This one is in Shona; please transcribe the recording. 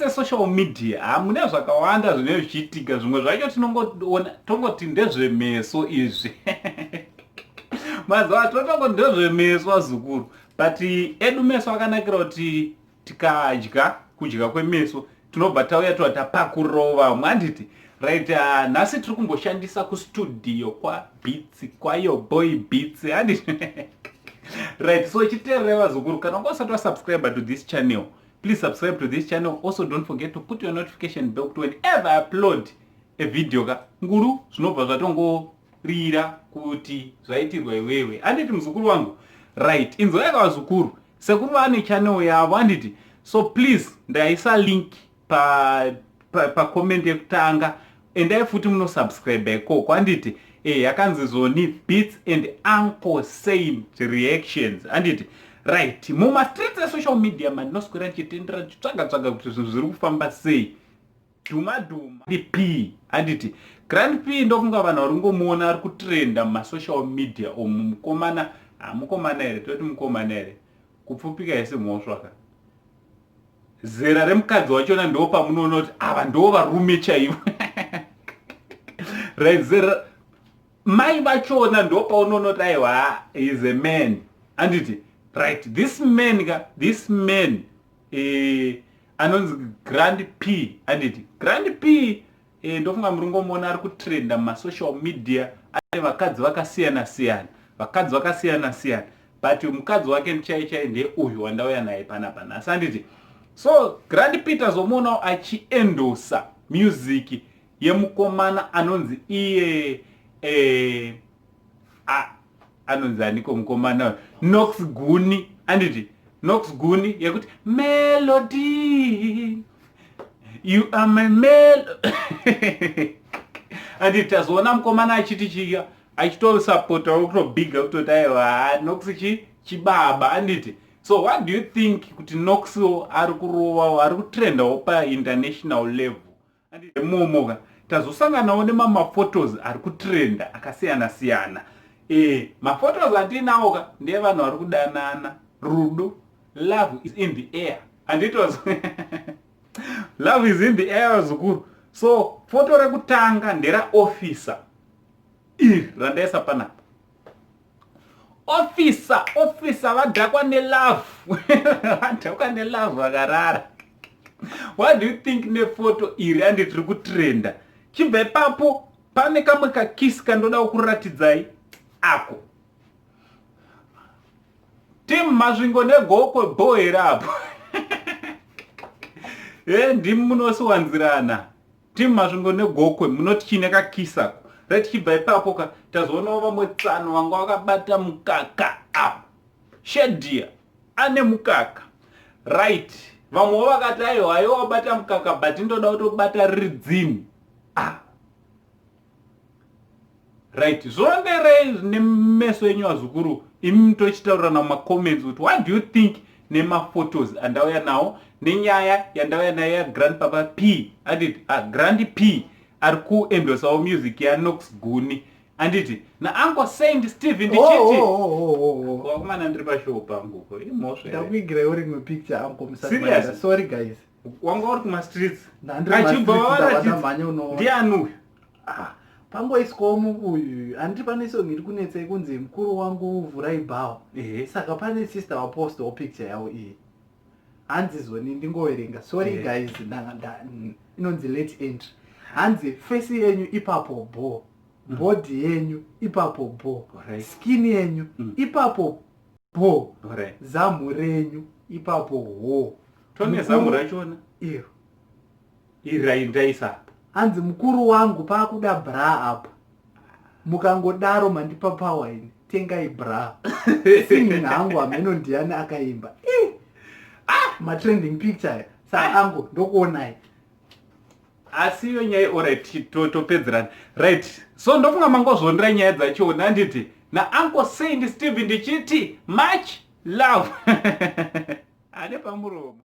Esocial media hamune zvakawanda zvinenge zvichiitika. Zvimwe zvacho tinongoona tongoti ndezvemeso izvi. Mazuva totongoti ndezvemeso, vazukuru, but edu meso akanakira kuti tikadya kudya kwemeso tinobva tauya tova tapakurirawo vamwe, handiti? Right, nhasi tiri kumboshandisa kustudio kwaBeats, kwayo Boy Beats, handiti? Right, so chiteererai, vazukuru. Kana wanga usati wasubscribe to this channel, please subscribe to this channel. Also, don't forget to put your notification bell kuti whenever I upload a video ka nguru zvinobva zvatongorira kuti zvaitirwa iwewe, handiti, muzukuru wangu? Right, inzwai, vazukuru, sekuru vane channel yavo, handiti? So please, ndaisa link pacomment pa yekutanga. Endai futi munosubscribe ikoko, handiti? Yakanzi zoni Beats and Uncle Saint Reactions, handiti? Right, mumastreets esocial media mandinoswera ndichitendera, ndichitsvaga tsvaga kuti zvinhu zviri kufamba sei. Dhuma dhuma P, handiti? Grand P, ndofunga vanhu vari kungomuona ari kutrenda mumasocial media omu. Mukomana, hamukomana here? Toti mukomana here? Kupfupika isi mhosva ka. Zera remukadzi wachona ndo pamunoona kuti ava ndo varume chaivo, right? Zera mai vachona ndo paunoona kuti aiwa, is a man, handiti? Right, this man ka, this man anonzi Grand P, handiti? Grand P, ndofunga muri ngomuona ari kutrenda mumasocial media. Ane vakadzi vakasiyana siyana, vakadzi vakasiyana siyana, but mukadzi wake chai chai ndeuyu wandauya naye panapa nhasi, handiti? So Grand P tazomuonawo achiendosa music yemukomana anonzi iye anonzi aniko mukomana? Nox Guni, anditi? Nox Guni yekuti "Melody, you are my mel", anditi? Tazoona mukomana achiti chiya achitosapotawo, kutobhiga kutoti aiwa, Nox chi chibaba, anditi? So what do you think kuti Noxwo ari kurovawo, ari kutrendawo painternational level momoka? Tazosanganawo nemamaphotos ari kutrenda akasiyana siyana. Maphotos andinawo ka ndevanhu vari kudanana, rudo, love is in the air, handiti? Love is in the air, vazukuru. So foto rekutanga nderaofficer iri randaisa panapa. Officer, officer vadhakwa nelove, vadhakwa nelove, vakarara. What do you think nefoto iri, andi tiri kutrenda? Chibva ipapo pane kamwe kakiss kandoda kuratidzai ako. Team Masvingo neGokwe bo here apo? E, ndimi munosiwanzirana. Team Masvingo neGokwe munoti chine kakiss ako? Right, chibva ipapo ka tazoonawo vamwe tsano vanga vakabata mukaka apo. Shedia ane mukaka, right? Vamwewo vakati aiwa, aiwa, wabata mukaka, but ndoda kutobata riri dzini. Ah, right, zvonderei nemeso enyu, vazukuru. Imi tochitaurirana mumacomments kuti what do you think nemaphotos andauya nawo, nenyaya yandauya nayo yaGrand Papa P, anditi? Ah, Grand P ari kuendosawo music yaNox Guni, anditi? NaUncle Saint Stephen ndichiti Oh. wakomana, ndiri pashow panguko, imhosva here? Ndakuigirai rimwe picture, uncle. Serious? Sorry guys. Wanga uri kumastreets. Ndandiri Achibva mumastreets, waratidza. ndamhanya unoona. Ndiani uyu? Ah, pangoiswawo uyu, handiti? Pane song iri kunetsa yekunzi "Mukuru wangu vhurai bhawa". Saka pane sister wapostawo picture yavo iyi, hanzi zoni, ndingoverenga, sorry guys, inonzi late entry. Hanzi face yenyu ipapo bo, body yenyu ipapo bo, skin yenyu ipapo bo, zamu renyu ipapo ho. Tone zamu rachona. Iro. Iri raindaisa apa. Hanzi mukuru wangu paakuda bra apa, mukangodaro mandipa power ini, tengai bra. Singing hangu hameno ndiani akaimba. Eh, ah, matrending picture. Saka angu ndokuonai. Asi iyo nyaya, alright, topedzerana. Right, so ndofunga mangozvondera nyaya dzachona, handiti? NaUncle Saint Stephen ndichiti much love. Ane pamuromo.